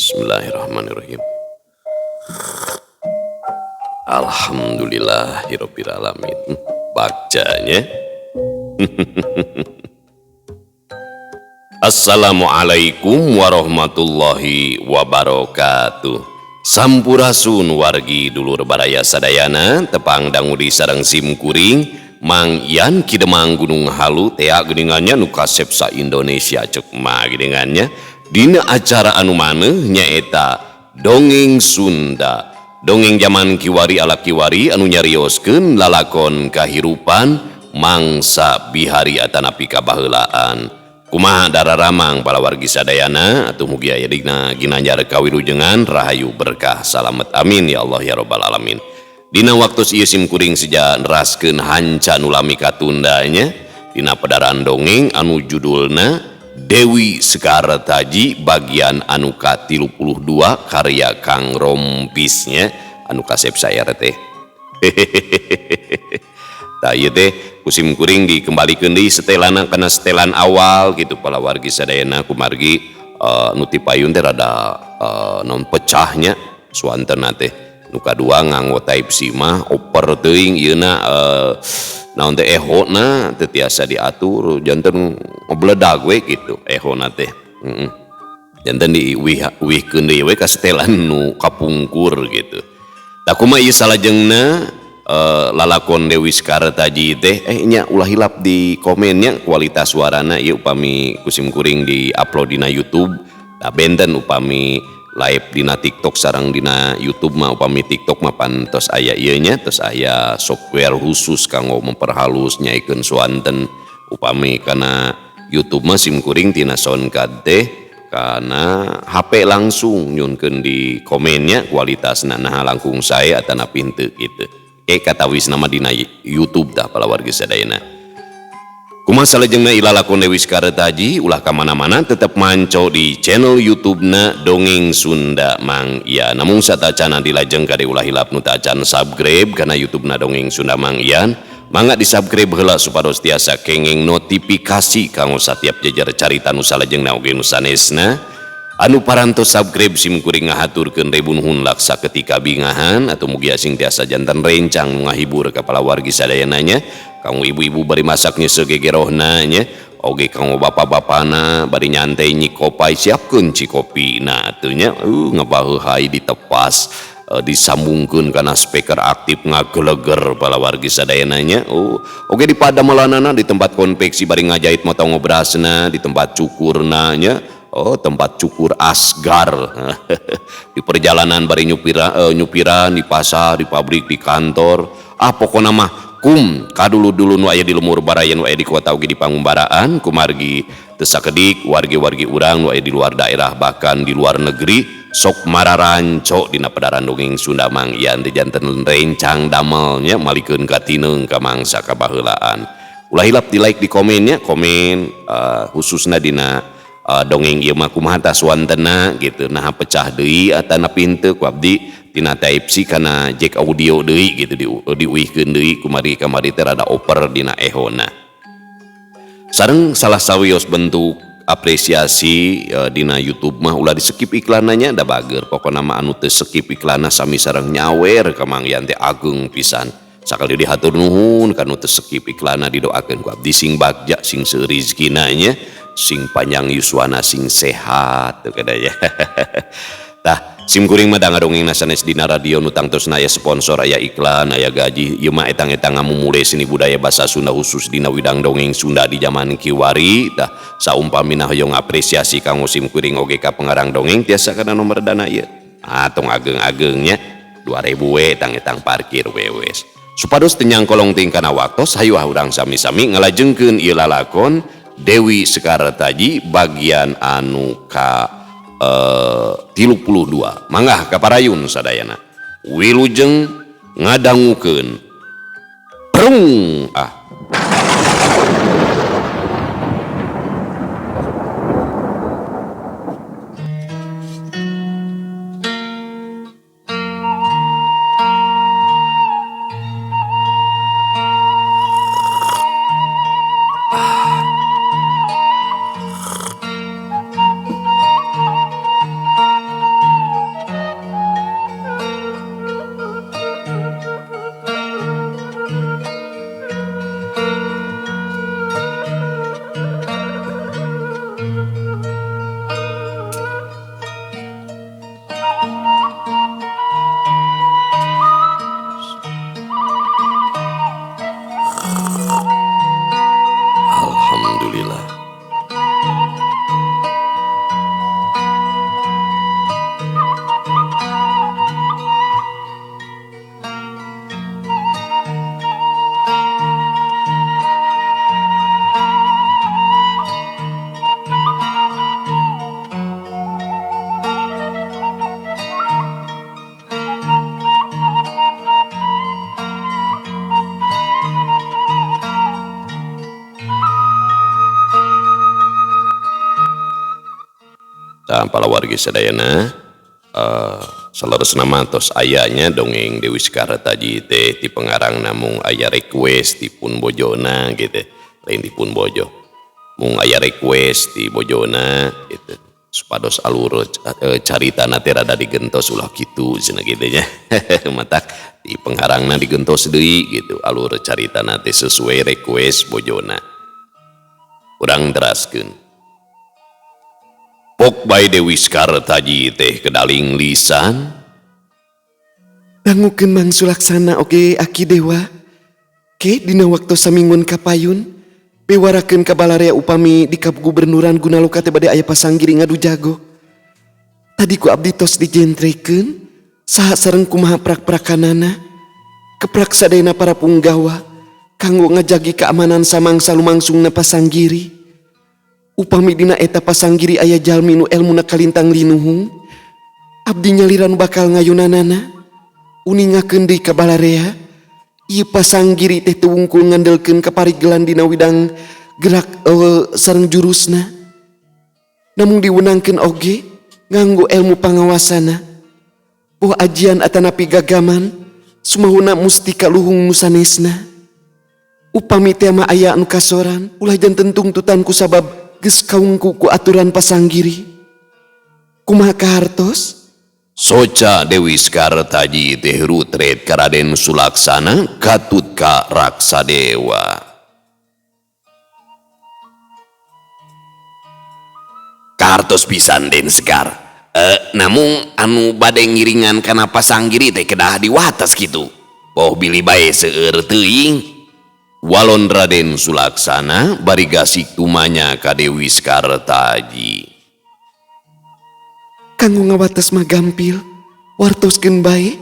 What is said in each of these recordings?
Bismillahirrahmanirrahim. Alhamdulillahirabbil alamin. Bacanya. Assalamualaikum warahmatullahi wabarakatuh. Sampurasun wargi dulur baraya sadayana tepang dangudi sareng sim kuring Mang Yan Kidemang Gunung Halu tea geuningannya nu kasep sa Indonesia ceuk mah geuningannya dina acara anu maneuh nyaeta Dongeng Sunda. Dongeng jaman kiwari ala kiwari anu nyarioskeun lalakon kahirupan mangsa bihari atanapi kabaheulaan. Kumaha dararamang palawargi sadayana atuh mugi aya dina ginanjar kawilujengan rahayu berkah salamet amin ya Allah ya rabbal alamin. Dina waktu ieu sim kuring seja neraskeun hanca nu lami katundanya dina pedaran dongeng anu judulna Dewi Sekartaji bagian anu ka-32 karya Kang Rompisnya anu kasep saya teh. Tah ieu teh kusim kuring dikembalikeun deui setelana kana setelan awal gitu palawargi sadayana kumargi nu ti payun teh rada naon pecahnya suantena teh. Nu kadua nganggo type C mah oper teuing ieuna naon teh ehona teu tiasa diatur janten ngobledag we gitu ehona teh. Heeh. Janten diuih-uihkeun deui we ka setelan nu kapungkur gitu. Tah kumaha ieu salajengna lalakon Dewi Sekartaji teh nya ulah hilap di komennya kualitas suarana ieu upami kusim kuring di upload dina YouTube tah benten upami live dina TikTok sareng dina YouTube mah upami TikTok mah pan tos aya ieu nya tos aya software khusus kanggo memperhalus nyaikeun suanten upami kana YouTube mah sim kuring tina soundcard teh kana HP langsung nyunkeun di komennya kualitasna nah langkung sae atanapi henteu kitu. Katawis nama dina YouTube dah palawargi sadayana. Kumaha salajengna ilalakon Dewi Sekartaji ulah ka mana-mana tetep manco di channel YouTube-na Dongeng Sunda Mang Ian. Namun satacana dilajeng kade ulah hilap nu tacan subscribe kana YouTube-na Dongeng Sunda Mang Ian. Mangga di-subscribe heula supados tiasa kenging notifikasi kanggo satiap jejer carita nu salajengna oge nu sanesna. Anu parantos subscribe sim kuring ngahaturkeun ribu nuhun laksa ketika bingahan atau mugi asing tiasa jantan rencang nu ngahibur ka palawargi sadayana nya. Kanggo ibu-ibu bari masak nyeuseuk gegerohna nya, oge kanggo bapak-bapana bari nyantai nyikopai siapkeun cikopina atuh nya, ngebaheuhai ditepas disambungkeun kana speaker aktif ngageleger palawargi sadayana nya. Oge di padamelanana di tempat konveksi bari ngajahit motong ngobrasna di tempat cukurna nya. Oh, tempat cukur asgar. Di perjalanan bari nyupiran di pasar, di pabrik, di kantor. Ah, pokona mah kum kadulu-dulu nu aya di lemur baraya nu aya di kota oge di pangumbaraan kumargi teu sakedik wargi-wargi urang nu aya di luar daerah bahkan di luar negeri sok mararanco dina pedaran dongeng Sunda Mang Ian teh janten rencang damelnya malikeun ka tineung ka mangsa kabaheulaan. Ulah hilap di like di komennya, komen khususna dina dongeng ieu mah kumaha tah suantena gitu nah pecah deui atanapi henteu ku abdi tina type C kana jack audio deui gitu diuihkeun deui kumari kamari teh rada oper dina ehona. Sareng salah sawios bentuk apresiasi dina YouTube mah ulah di skip iklananya da bager pokona mah anu teu skip iklanna sami sareng nyawer ka Mang Ian teh ageung pisan. Sakali dihatur nuhun kanu teu skip iklanna didoakeun ku abdi sing bagja sing seueur rezekina nya sing panjang yuswana sing sehat tuh kadanya. Tah sim kuring mah ngadongeng sanes dina radio nu tangtosna aya sponsor aya iklan aya gaji ieu mah etang-etang ngamumule seni budaya basa Sunda khusus dina widang dongeng Sunda di jaman kiwari. Tah saumpamina hoyong apresiasi kanggo sim kuring oge ka pengarang dongeng tiasa kana nomor dana ieu. Ah tong ageng-agengnya 2000 we tang-etang parkir we wes. Supados teu nyangkolong teuing kana waktos hayu urang sami-sami ngalajengkeun ieu lalakon Dewi Sekartaji bagian anu ka 32. Mangga kaparayun sadayana. Wilujeng ngadangukeun. Prung ah. Salam palawargi sadayana, saleresna mah tos aya nya dongeng Dewi Sekartaji teh ti pengarang, namung aya request ti pun bojona gitu, lain ti pun bojo, mung aya request ti bojona gitu supados alur caritana teh rada digentos, ulah kitu cenah kitu nya. Matak di pengarangna digentos deui gitu alur caritana teh sesuai request bojona. Urang teraskeun. Pok bae Dewi Sekartaji teh kedaling lisan. Dangukeun Mang Sulaksana oge Aki Dewa. Ke dina waktu samingguan kapayun bewarakeun ka balarea upami di kagubernuran Gunaloka teh bade aya pasanggiri ngadu jago. Tadi ku abdi tos dijentrekeun saha sareng kumaha prak-prakanana. Keprak sadayana para punggawa kanggo ngajagi keamanan samangsa lumangsungna pasanggiri. Upami dina eta pasanggiri aya jalmi nu elmuna kalintang linuhung, abdi nyalira nu bakal ngayunanana. Uningakeun deui ka balarea, ieu pasanggiri teh teu wungkul ngandelkeun kaparigelan dina widang gerak sareng jurusna. Namung diwenangkeun oge nganggo elmu pangawasana. Boh ajian atanapi gagaman, sumahuna mustika luhung nu sanesna. Upami teh mah aya anu kasoran, ulah janten tungtutan ku sabab geus kaungku ku aturan pasanggiri. Kumaha kahartos? Soca Dewi Sekartaji teh rutret ka Raden Sulaksana katut ka Raksadewa. Kahartos pisan Den Sekar. Namung anu bade ngiringan kana pasanggiri teh kedah diwates kitu. Boh bilih bae seueur teuing. Walon Raden Sulaksana bari gasik tumanya ka Dewi Sekartaji. Kanggo ngawates mah gampil, wartoskeun bae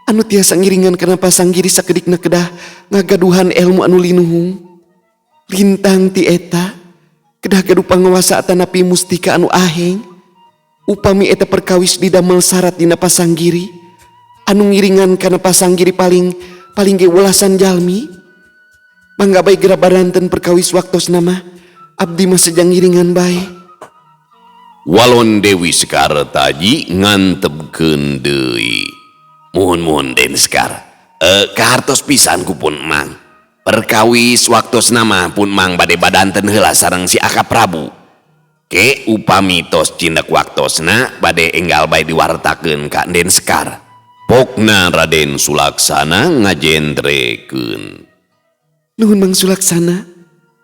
anu tiasa ngiringan kana pasanggiri sakedikna kedah ngagaduhan elmu anu linuhung. Lintang ti eta kedah gaduh pangawasa atanapi mustika anu aheng. Upami eta perkawis didamel syarat dina pasanggiri, anu ngiringan kana pasanggiri paling ge welasan jalmi. Mangga bae geura baranten perkawis waktosna mah, abdi mah sejang ngiringan bae. Walon Dewi Sekartaji ngantepkeun deui. Muhun-muhun Den Sekar. Kahartos pisan ku pun Mang. Perkawis waktosna mah pun Mang bade badanten heula sareng si Aka Prabu. Ke upami tos cindak waktosna bade enggal bae diwartakeun ka Den Sekar. Pokna Raden Sulaksana ngajentrekeun. Nuhun Mang Sulaksana,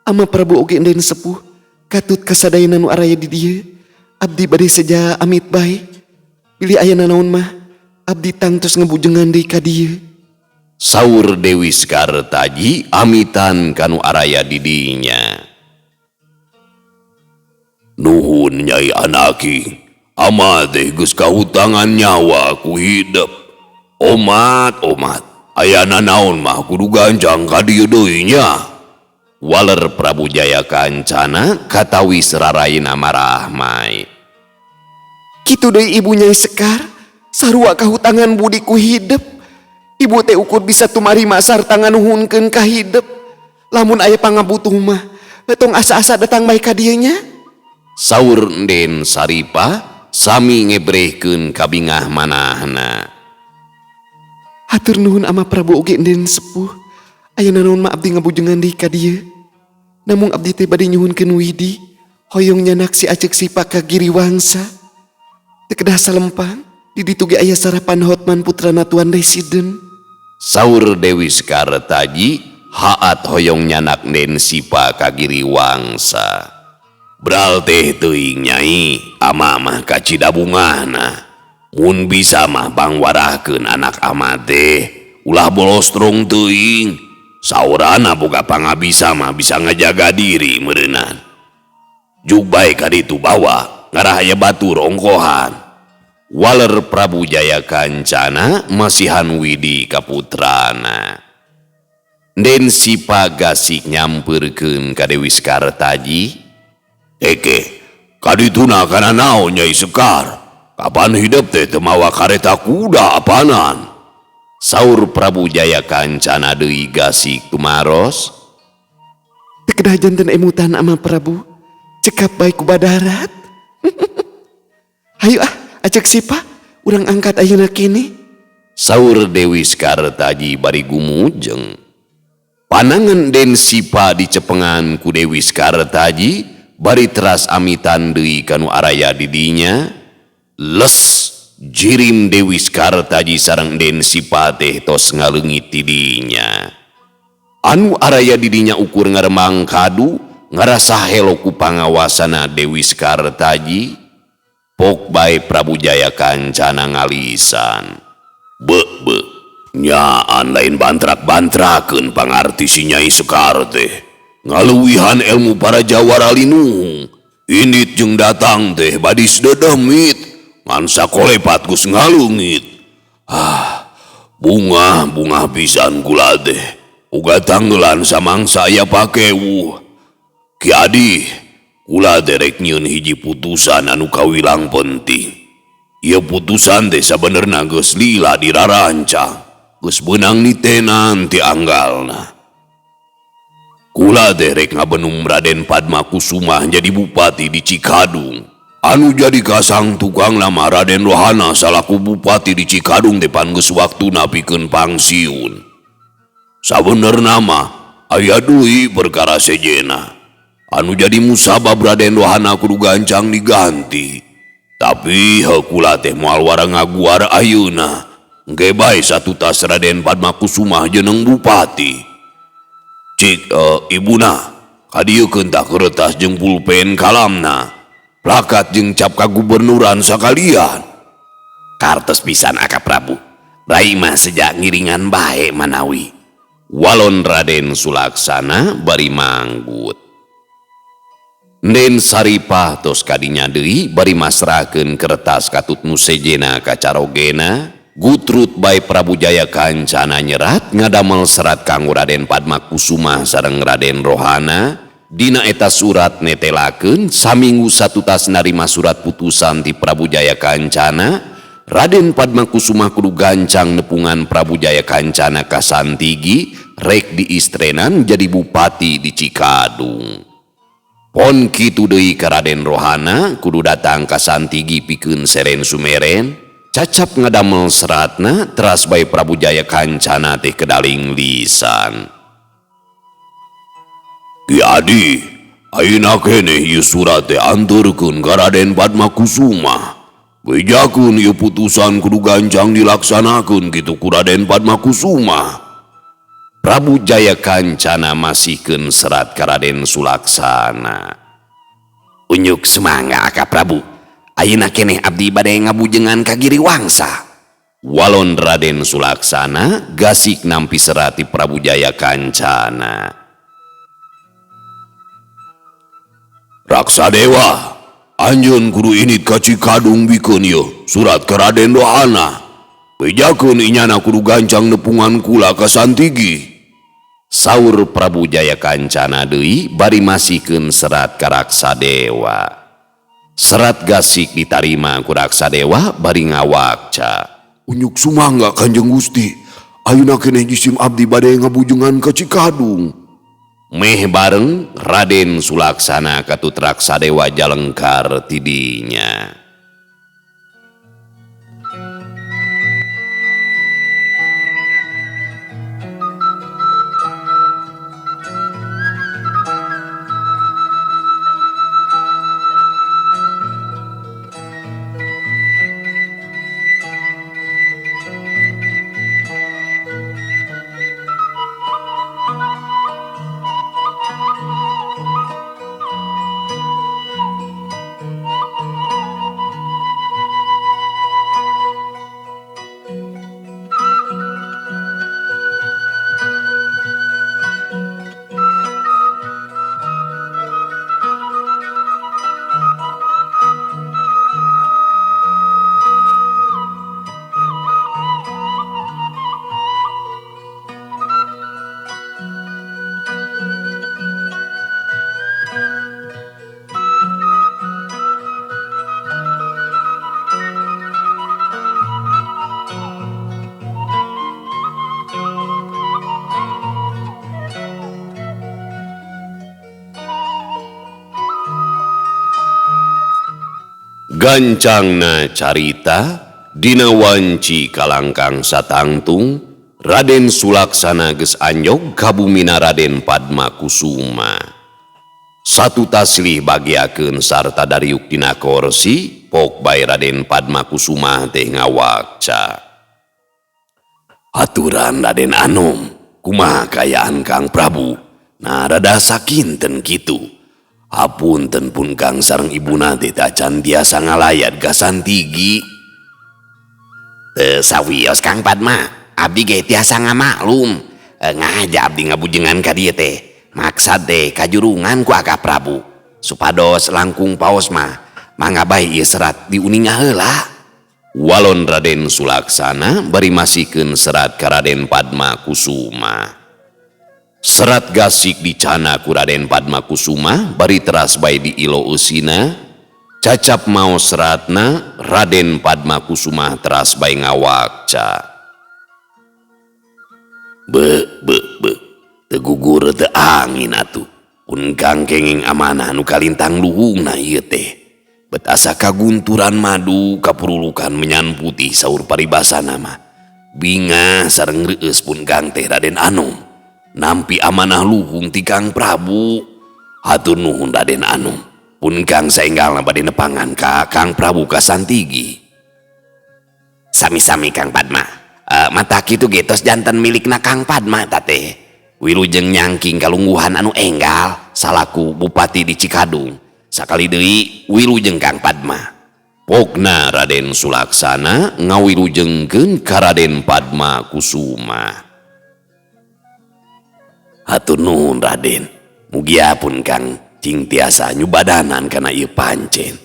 ama Prabu oge Den sepuh katut kasadayana nu araya di dieu. Abdi bade seja amit bae. Bilih aya nanaon mah abdi tangtos ngebujengan deui ka dieu. Saur Dewi Sekartaji amitan kanu araya di dinya. Nuhun Nyai Anaki, ama teh geus kahutangan nyawa ku hidep. Omat omat, aya nanaon mah kudu ganjang ka dieu deui nya. Waler Prabu Jaya Kancana katawi seraraina marahmai. Kitu deui ibu Nyai Sekar, sarua kahutangan budi ku hidep. Ibu teh ukur bisa tumarima sarta nganuhunkeun ka hidep. Lamun aya pangabutuh mah, tong asa-asa datang bae ka dieu nya. Saur Den Saripah sami ngebrehkeun kabingah manahna. Hatur nuhun ama Prabu oge Den sepuh. Aya nanaon mah abdi ngabujengan deui ka dieu. Namung abdi teh bade nyuhunkeun widi, hoyong nyanak si Acek Sipa ka Giri Wangsa. Teu kedah salempang, di ditu ge aya sarapan Hotman putrana Tuan Residen. Saur Dewi Sekartaji haat hoyong nyanak Den Sipa ka Giri Wangsa. Bral teh teuing Nyai, ama mah kacida bungahna. Mun bisa mah bangwarahkeun anak ama teh, ulah bolostrong teuing. Saurana boga pangabisa mah bisa ngajaga diri meureunan. Jug bae ka ditu bawa ngarah aya batu rongkohan. Waler Prabu Jaya Kancana masihan widi ka putrana. Den Sipa gasik nyampeurkeun ka Dewi Sekartaji. Eke, kadituna kana naon Nyai Sekar? Kapan hidep teh teu mawa kareta kuda apanan? Saur Prabu Jaya Kancana deui gasik tumaros. Teu kedah janten emutan ama Prabu, cekap bae ku badarat. Hayu ah, acek Sipa, urang angkat ayeuna keneh. Saur Dewi Sekartaji bari gumujeng. Panangan Den Sipa dicepengan ku Dewi Sekartaji bari teras amitan deui kanu araya di dinya. Les jirim Dewi Sekartaji sareng Den Sipa teh tos ngaleungit ti dinya. Anu araya di dinya ukur ngaremang kadu ngarasa helo ku pangawasana Dewi Sekartaji. Pok bae Prabu Jaya Kancana ngalisan. Be be nyaan lain bantrak-bantrakeun pangarti si Nyai Sekar teh. Ngaluwihan ilmu para jawara linuhung. Indit jeung datang teh badis dedemit. Ngan sakolepat geus ngaleungit. Ah, bungah-bungah pisan kula teh. Uga tanggelan samangsa aya pakewuh. Ki Adi, kula teh rek nyieun hiji putusan anu kawilang penting. Ieu putusan teh sabenerna geus lila dirarancang. Geus beunang nitenan ti anggalna. Kula teh rek ngabenung Raden Padma Kusumah jadi bupati di Cikadung. Anu jadi kasang tukang nama Raden Rohana salaku bupati di Cikadung teh pan geus waktuna pikeun pangsiun. Sabenerna mah aya deui perkara sejena. Anu jadi musabab Raden Rohana kudu gancang diganti. Tapi heuh kula teh moal wara ngaguar ayeuna. Engke bae satutas Raden Padma Kusumah jeneng bupati. Cik ibuna kadieukeun tah kertas jeung pulpen kalamna. Plakat jeung cap kagubernuran sakalian. Kartos pisan Aka Prabu. Rai mah sejak ngiringan bae manawi. Walon Raden Sulaksana bari manggut. Den Saripah tos kadinya deui bari masrahkeun kertas katut nu sejena ka carogena. Gutrut bae Prabu Jaya Kancana nyerat ngadamel serat kanggo Raden Padma Kusumah sareng Raden Rohana. Dina eta surat netelakeun saminggu satutas narima surat putusan ti Prabu Jaya Kancana. Raden Padma Kusumah kudu gancang nepungan Prabu Jaya Kancana ka Santigi rek diistrenan jadi bupati di Cikadung. Pon kitu deui ka Raden Rohana kudu datang ka Santigi pikeun seren sumeren. Cacap ngadamel seratna teras bae Prabu Jaya Kancana teh kedaling lisan. Ki Adi, ayeuna keneh ieu surat teh anturkeun ka Raden Padma Kusumah. Bejakeun ieu putusan kudu gancang dilaksanakeun kitu ku Raden Padma Kusumah. Prabu Jaya Kancana masihkeun serat ka Raden Sulaksana. Unyuk semangga ka Prabu. Ayeuna keneh abdi bade ngabujengan ka Giri Wangsa. Walon Raden Sulaksana gasik nampi serat ti Prabu Jaya Kancana. Raksadewa, anjeun kudu init ka Cikadung bikeun ieu surat ka Raden Rohana. Bejakeun inyana kudu gancang nepungan kula ka Santigi. Saur Prabu Jaya Kancana deui bari masihkeun serat ka Raksadewa. Serat gasik ditarima ku Raksadewa bari ngawakca. Unyuk sumangga Kanjeng Gusti, ayeuna keneh jisim abdi bade ngabujengan ka Cikadung. Meh bareng Raden Sulaksana katut Raksadewa jalengkar tidinya. Gancangna carita dina wanci kalangkang satangtung Raden Sulaksana geus anjog ka bumina Raden Padma Kusuma. Satu taslih bagiakeun sarta dariuk dina korsi pok bae Raden Padma Kusuma teh ngawakca. Aturan Raden Anom, kumaha kaayaan Kang Prabu? Nah rada sakinten kitu. Hapunten pun Kang sareng ibuna teh tacan tiasa ngalayat ka Santigi. Teu sawios Kang Padma, abdi ge tiasa ngamaklum. Ngaja abdi ngabujengan ka dieu teh. Maksad teh kajurungan ku Aka Prabu. Supados langkung paos mah mangga bae ieu serat diuninga heula. Walon Raden Sulaksana bari masikeun serat ka Raden Padma Kusuma. Serat gasik dicana ku Raden Padma Kusuma bari teras bae diilo eusina. Cacap maos seratna Raden Padma Kusuma teras bae ngawakca. Be be be teu gugur teu angin atuh. Pun Kang kenging amanah nu kalintang luhungna ieu teh. Bet asa kagunturan madu kapurulukan menyan putih saur paribasana mah. Bingah sareng reueus pun Kang teh Raden Anom. Nampi amanah luhung ti Kang Prabu. Hatur nuhun Raden Anom. Pun Kang saenggalna bade nepangan ka Kang Prabu ka Santigi. Sami-sami Kang Padma. Mata kitu ge tos janten milikna Kang Padma ta teh. Wilujeng nyangking kalungguhan anu enggal salaku bupati di Cikadung. Sakali deui wilujeng Kang Padma. Pokna Raden Sulaksana ngawilujengkeun ka Raden Padma Kusuma. Hatur nuhun Raden. Mugia pun Kang cing tiasa nyubadanan kana ieu pancen.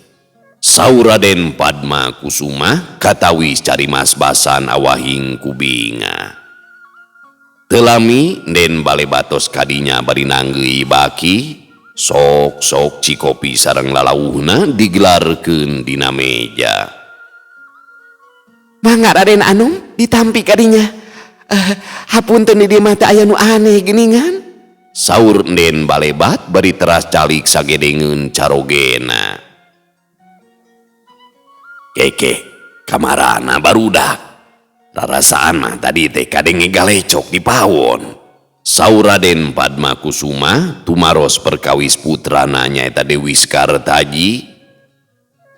Saur Raden Padma Kusuma katawis carimas basan awahing kubinga. Teu lami Den balebatos kadinya bari nanggeui baki. Sok-sok cikopi sareng lalauhna digelarkeun dina meja. Mangga Raden Anom ditampi kadinya. Hapunten di dieu mah teu aya nu aneh geuningan. Saur Den balebat bari teras calik sagedengeun carogena. Keke kamarana barudak. Rarasaan mah tadi teh kadenge galecok di pawon. Saur Raden Padma Kusuma tumaros perkawis putrana nyaeta Dewi Sekartaji.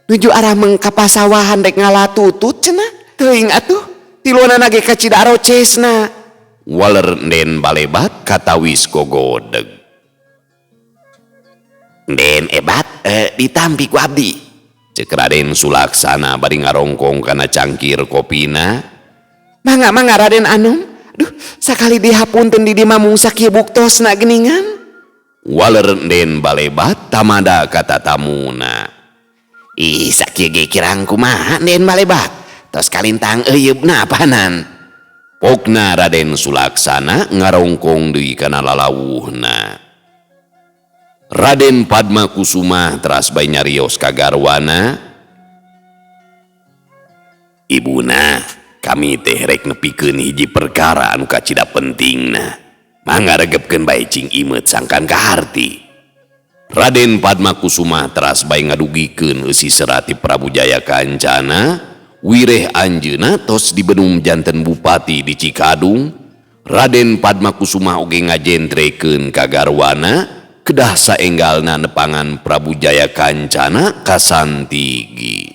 Nuju arameng ka pasawahan rek ngalatutut cenah. Teuing atuh tiluanana ge kacida arocesna. Waler Den balebat katawis gogodeg. Den ebat ditampi ku abdi. Cek Raden Sulaksana bari ngarongkong kana cangkir kopina. Mangga mangga Raden Anom. Duh, sakali dihapunten di dieu mah mung sakieu buktosna geuningan. Waler Den balebat tamada ka tatamuna. Ih, sakieu ge kirang kumaha Den balebat. Tos kalintang euyeupna apanan. Pokna Raden Sulaksana ngarongkong deui kana lalawuhna. Raden Padma Kusuma teras bae nyarios ka garwana. Ibuna, kami teh rek nepikeun hiji perkara anu kacida pentingna. Mangga regepkeun bae cing imeut sangkan kaharti. Raden Padma Kusuma teras bae ngadugikeun eusi serat ti Prabu Jaya Kancana. Wireh anjeunna tos dibenum janten bupati di Cikadung. Raden Padma Kusuma oge ngajentrekeun ka garwana kedah saenggalna nepangan Prabu Jaya Kancana ka Santigi.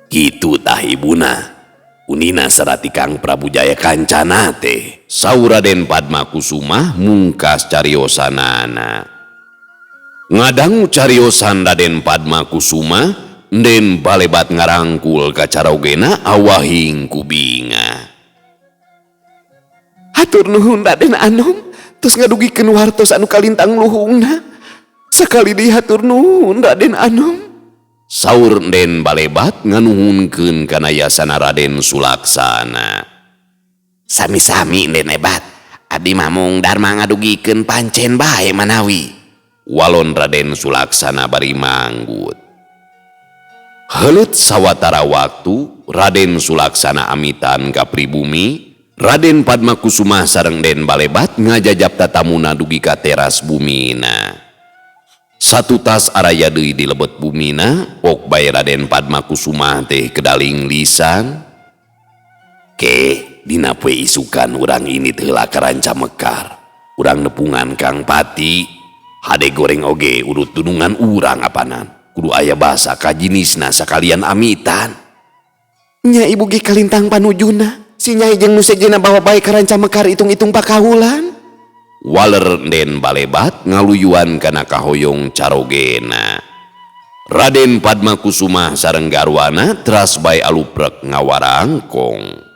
Kitu tah ibuna. Unina serat ti Kang Prabu Jaya Kancana teh. Saur Raden Padma Kusuma mungkas cariosanana. Ngadangu cariosan Raden Padma Kusuma, Den balebat ngarangkul ka carogena awahing kubinga. Hatur nuhun Raden Anom, tos ngadugikeun wartos anu kalintang luhungna. Sakali deui hatur nuhun Raden Anom. Saur Den balebat nganuhunkeun kana yasana Raden Sulaksana. Sami-sami Den ebat, abdi mah mung darma ngadugikeun pancen bae manawi. Walon Raden Sulaksana bari manggut. Heuleut sawatara waktu Raden Sulaksana amitan ka pribumi, Raden Padma Kusuma sareng Den balebat ngajajap tatamuna dugi ka teras bumina. Satutas araya deui di lebet bumina, pok bae Raden Padma Kusuma teh kedaling lisan. Ke, dina poe isukan urang ini teh heula ka Ranca Mekar. Urang nepungan Kang Pati, hade goreng oge urut dunungan urang apanan. Kudu aya basa kajinisna sakalian amitan. Nya ibu ge kalintang panujuna, si Nyai jeung nu sejenna bawa bae ka Ranca Mekar hitung-hitung pakahulan. Waler den balebat ngaluyuan kana kahoyong carogena. Raden Padma Kusuma sareng garwana teras bae aluprek ngawarangkong.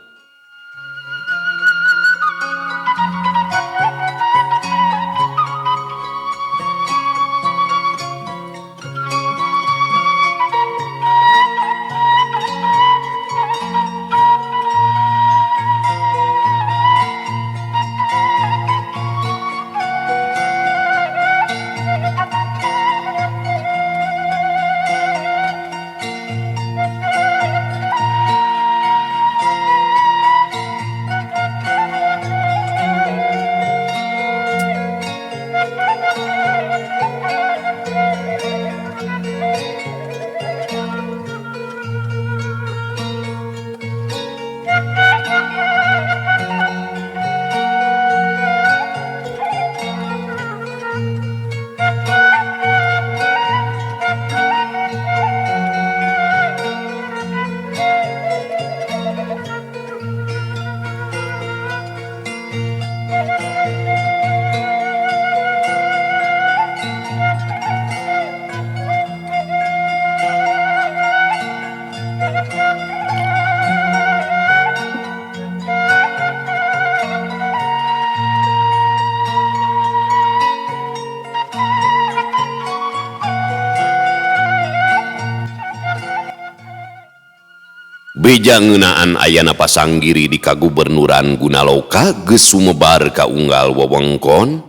Beja ngeunaan ayana pasanggiri di kagubernuran Gunaloka geus sumebar ka unggal wewengkon.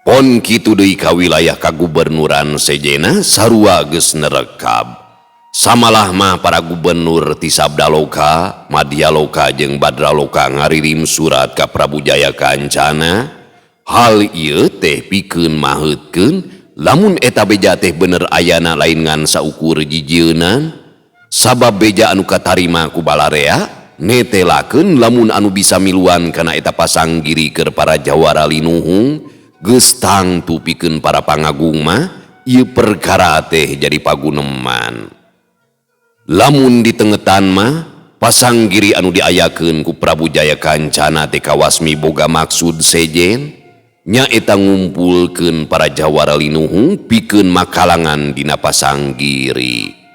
Pon kitu deui ka wilayah kagubernuran sejena sarua geus nerekab. Samalah mah para gubernur ti Sabdaloka, Madyaloka jeung Badraloka ngaririm surat ka Prabu Jaya Kancana. Hal ieu teh pikeun maheutkeun lamun eta beja teh bener ayana lain ngan saukur jijieunan. Sabab beja anu katarima ku balarea netelakeun lamun anu bisa miluan kana eta pasanggiri keur para jawara linuhung geus tangtu pikeun para pangagung mah ieu perkara teh jadi paguneman. Lamun ditengetan mah pasanggiri anu diayakeun ku Prabu Jaya Kancana teh kawasmi boga maksud sejen nyaeta ngumpulkeun para jawara linuhung pikeun makalangan dina pasanggiri.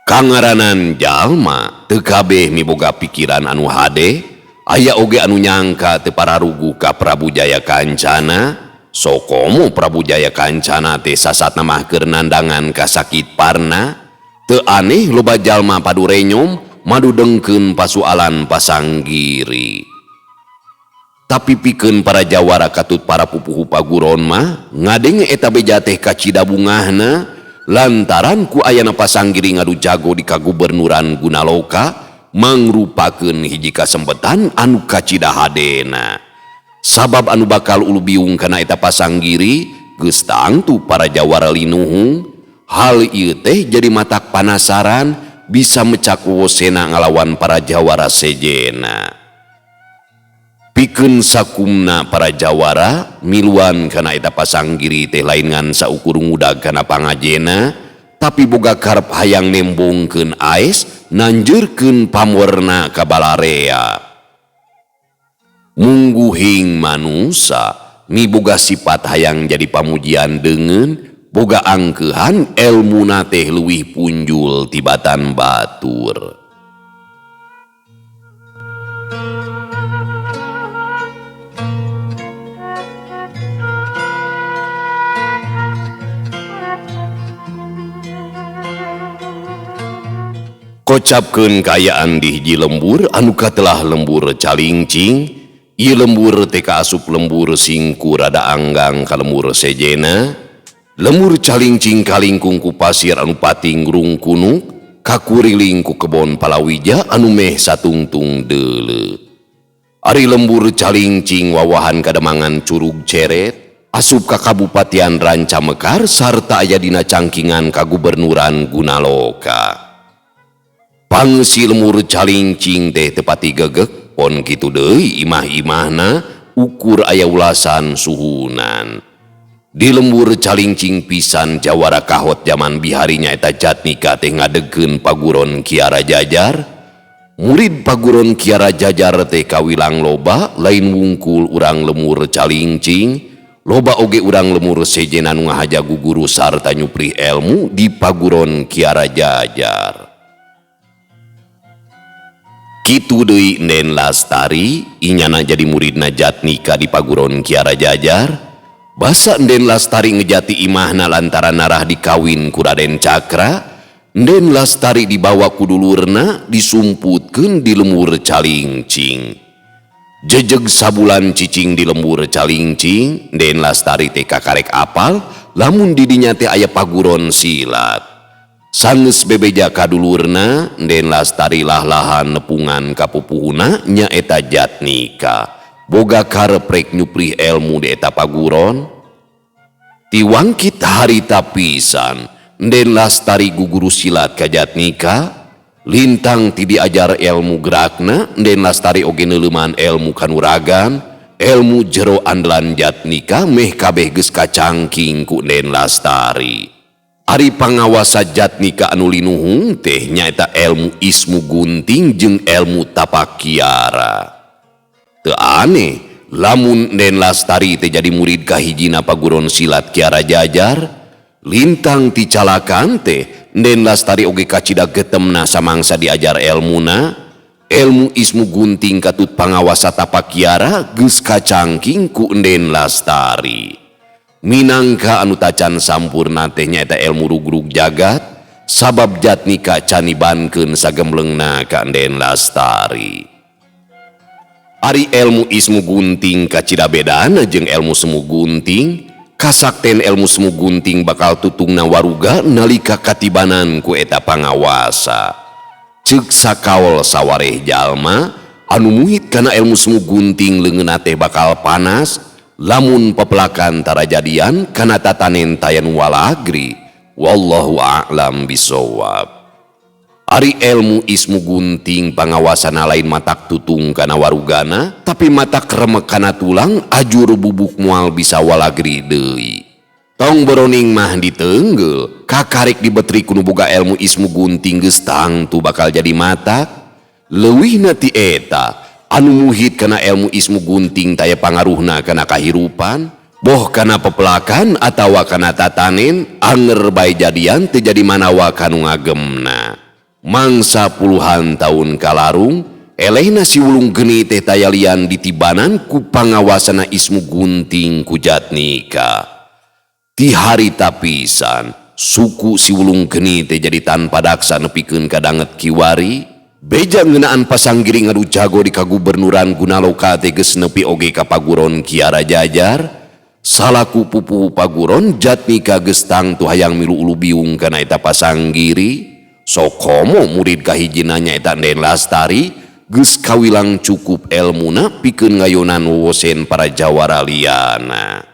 Kangaranan jalma teu kabeh miboga pikiran anu hade, aya oge anu nyangka teu pararuguh ka Prabu Jaya Kancana. Sokomo Prabu Jaya Kancana teh sasatna mah keur nandangan kasakit parna. Teu aneh loba jalma padu renyom madudengkeun pasualan pasanggiri. Tapi pikeun para jawara katut para pupuhu paguron mah ngadenge eta beja teh kacida bungahna. Lantaran ku ayana pasanggiri ngadu jago di kagubernuran Gunaloka mangrupakeun hiji kasempetan anu kacida hadena. Sabab anu bakal ulubiung kana eta pasanggiri geus tangtu para jawara linuhung. Hal ieu teh jadi matak panasaran bisa mecak wosena ngalawan para jawara sejena. Pikeun sakumna para jawara miluan kana eta pasanggiri teh lain ngan saukur ngudag kana pangajena, tapi boga karep hayang nembongkeun aes nanjeurkeun pamorna ka balarea. Mungguhing manusa miboga sifat hayang jadi pamujian deungeun, boga angkeuhan elmuna teh leuwih punjul tibatan batur. Kocapkeun kaayaan di hiji lembur anu katelah lembur calingcing. Ieu lembur teh kaasup lembur singku rada anggang ka lembur sejena. Lembur calingcing kalingkung ku pasir anu pating rungkunuk, kakuriling ku kebon palawija anu meh satungtung deuleu. Ari lembur calingcing wawahan kademangan curug ceret. Asup ka Kabupatian Rancamekar sarta aya dina cangkingan Kagubernuran Gunaloka. Pangsi lemur Calingcing teh tepati gegek pon kitu deui imah-imahna ukur aya ulasan suhunan. Di lembur Calingcing pisan jawara kahot jaman bihari nyaeta Jatnika teh ngadegkeun paguron Kiara Jajar. Murid paguron Kiara Jajar teh kawilang loba lain wungkul urang lemur Calingcing. Loba oge urang lemur sejenna nu ngahaja guguru sarta nyuprih ilmu di paguron Kiara Jajar. Kitu deui Nden Lastari inyana jadi muridna Jatnika di paguron Kiara Jajar. Basa Nden Lastari ngejati imahna lantaran narah dikawin ku Raden Cakra, Nden Lastari dibawa ku dulurna disumputkeun di lemur Calingcing. Jejeg sabulan cicing di lembur Calingcing, Nden Lastari teh kakarek apal lamun didinya teh aya paguron silat. Sanggeus bebeja ka dulurna, Nden Lastari lah-lahan nepungan ka pupuhuna nyaeta Jatnika. Boga karep rek nyuprih elmu di eta paguron. Tiwangkit harita pisan, Nden Lastari guguru silat ka Jatnika. Lintang ti diajar elmu gerakna, Nden Lastari oge neuleuman elmu kanuragan, elmu jero andalan Jatnika meh kabeh geus kacangking ku Nden Lastari. Ari pangawasa Jatnika anu linuhung teh nyaeta elmu ismu gunting jeung elmu tapak kiara. Teu aneh lamun Nden Lastari teh jadi murid kahijina paguron silat Kiara Jajar. Lintang ti calakan teh Nden Lastari oge kacida getemna samangsa diajar elmuna, elmu ismu gunting katut pangawasa tapak kiara geus kacangking ku Nden Lastari. Minangka anu tacan sampurna teh nyaeta elmu rugrug jagat, sabab Jatnika canibankeun sagemblengna ka Nden Lastari. Ari elmu ismu gunting kacida bedana jeung elmu semu gunting. Kasakten elmu semu gunting bakal tutungna waruga nalika katibanan ku eta pangawasa. Ceuk sakaol sawareh jalma anu muhit kana elmu semu gunting leungeunna teh bakal panas lamun pepelakan tarajadian kana tatanen taya nu walagri. Wallahu a'lam bisawab. Ari elmu ismu gunting pangawasana lain matak tutung kana warugana, tapi matak remek kana tulang ajur bubuk moal bisa walagri deui. Tong boroning mah ditenggel, kakarik dibetri ku nu boga elmu ismu gunting geus tangtu bakal jadi matak. Leuwihna ti eta, anu muhit kana elmu ismu gunting taya pangaruhna kana kahirupan, boh kana pepelakan atawa kana tatanen, anger bae jadian teu jadi manawa kanu ngagemna. Mangsa puluhan tahun kalarung, elehna si wulung geni teh tayalian ditibanan ku pangawasana ismu gunting ku Jatnika. Ti harita pisan, suku si wulung geni teh jadi tanpa daksa nepikeun ka danget kiwari. Beja ngeunaan pasanggiri ngadu jago di kagubernuran Gunaloka teh geus nepi oge ka paguron Kiara Jajar. Salaku pupuhu paguron Jatnika geus tangtu hayang milu ulu biung kana eta pasanggiri. Sokomo murid kahijina nyaeta Nden Lastari geus kawilang cukup elmuna pikeun ngayonan wowosen para jawara liana.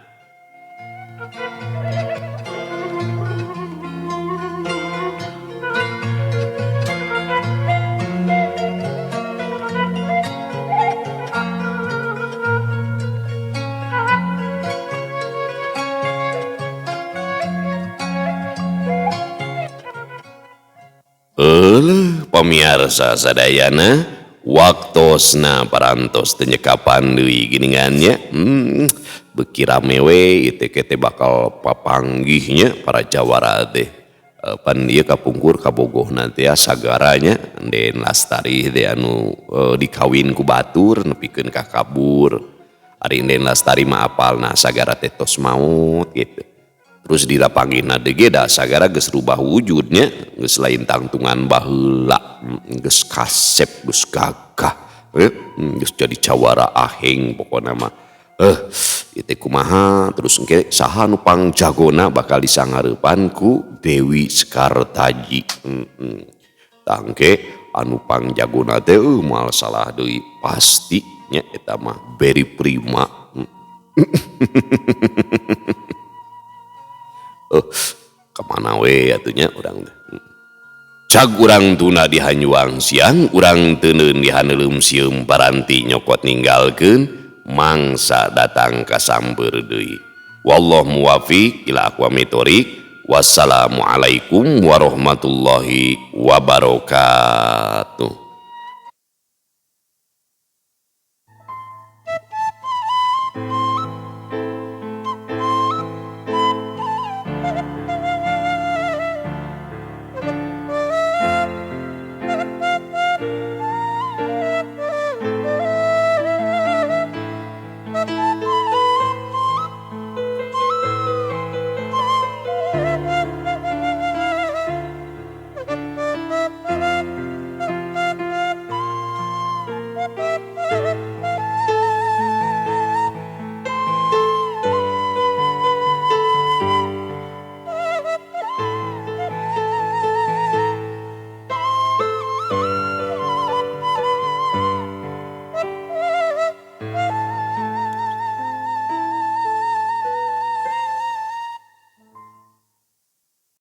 Euleuh pamiarsa sadayana waktosna parantos teu nyekapan deui geuningan nya. Beuki rame we ieu teh bakal papanggihnya para jawara teh. Pan ieu kapungkur kabogohna teh sagaranya Nden Lastari teh anu dikawin ku batur nepikeun ka kabur. Ari Nden Lastari mah apalna sagara teh tos maot gitu. Terus dilapanggihna deui ge da sagara geus rubah wujudnya, geus lain tangtungan baheula, geus kasep, geus gagah, geus jadi jawara aheng pokona mah. Ieu teh kumaha terus engke saha nu pangjagona bakal disangareupan ku Dewi Sekartaji. Tah engke anu pangjagona teh moal salah deui pasti nya eta mah beri prima. Oh, kemana we atunya urang teh. Cag urang tuna di hanyuang siang, urang teuneun di haneuleum sieum paranti nyokot ninggalkeun mangsa datang ka samper deui. Wallahu muwafiq ila aqwamit thoriq. Wassalamualaikum warahmatullahi wabarakatuh.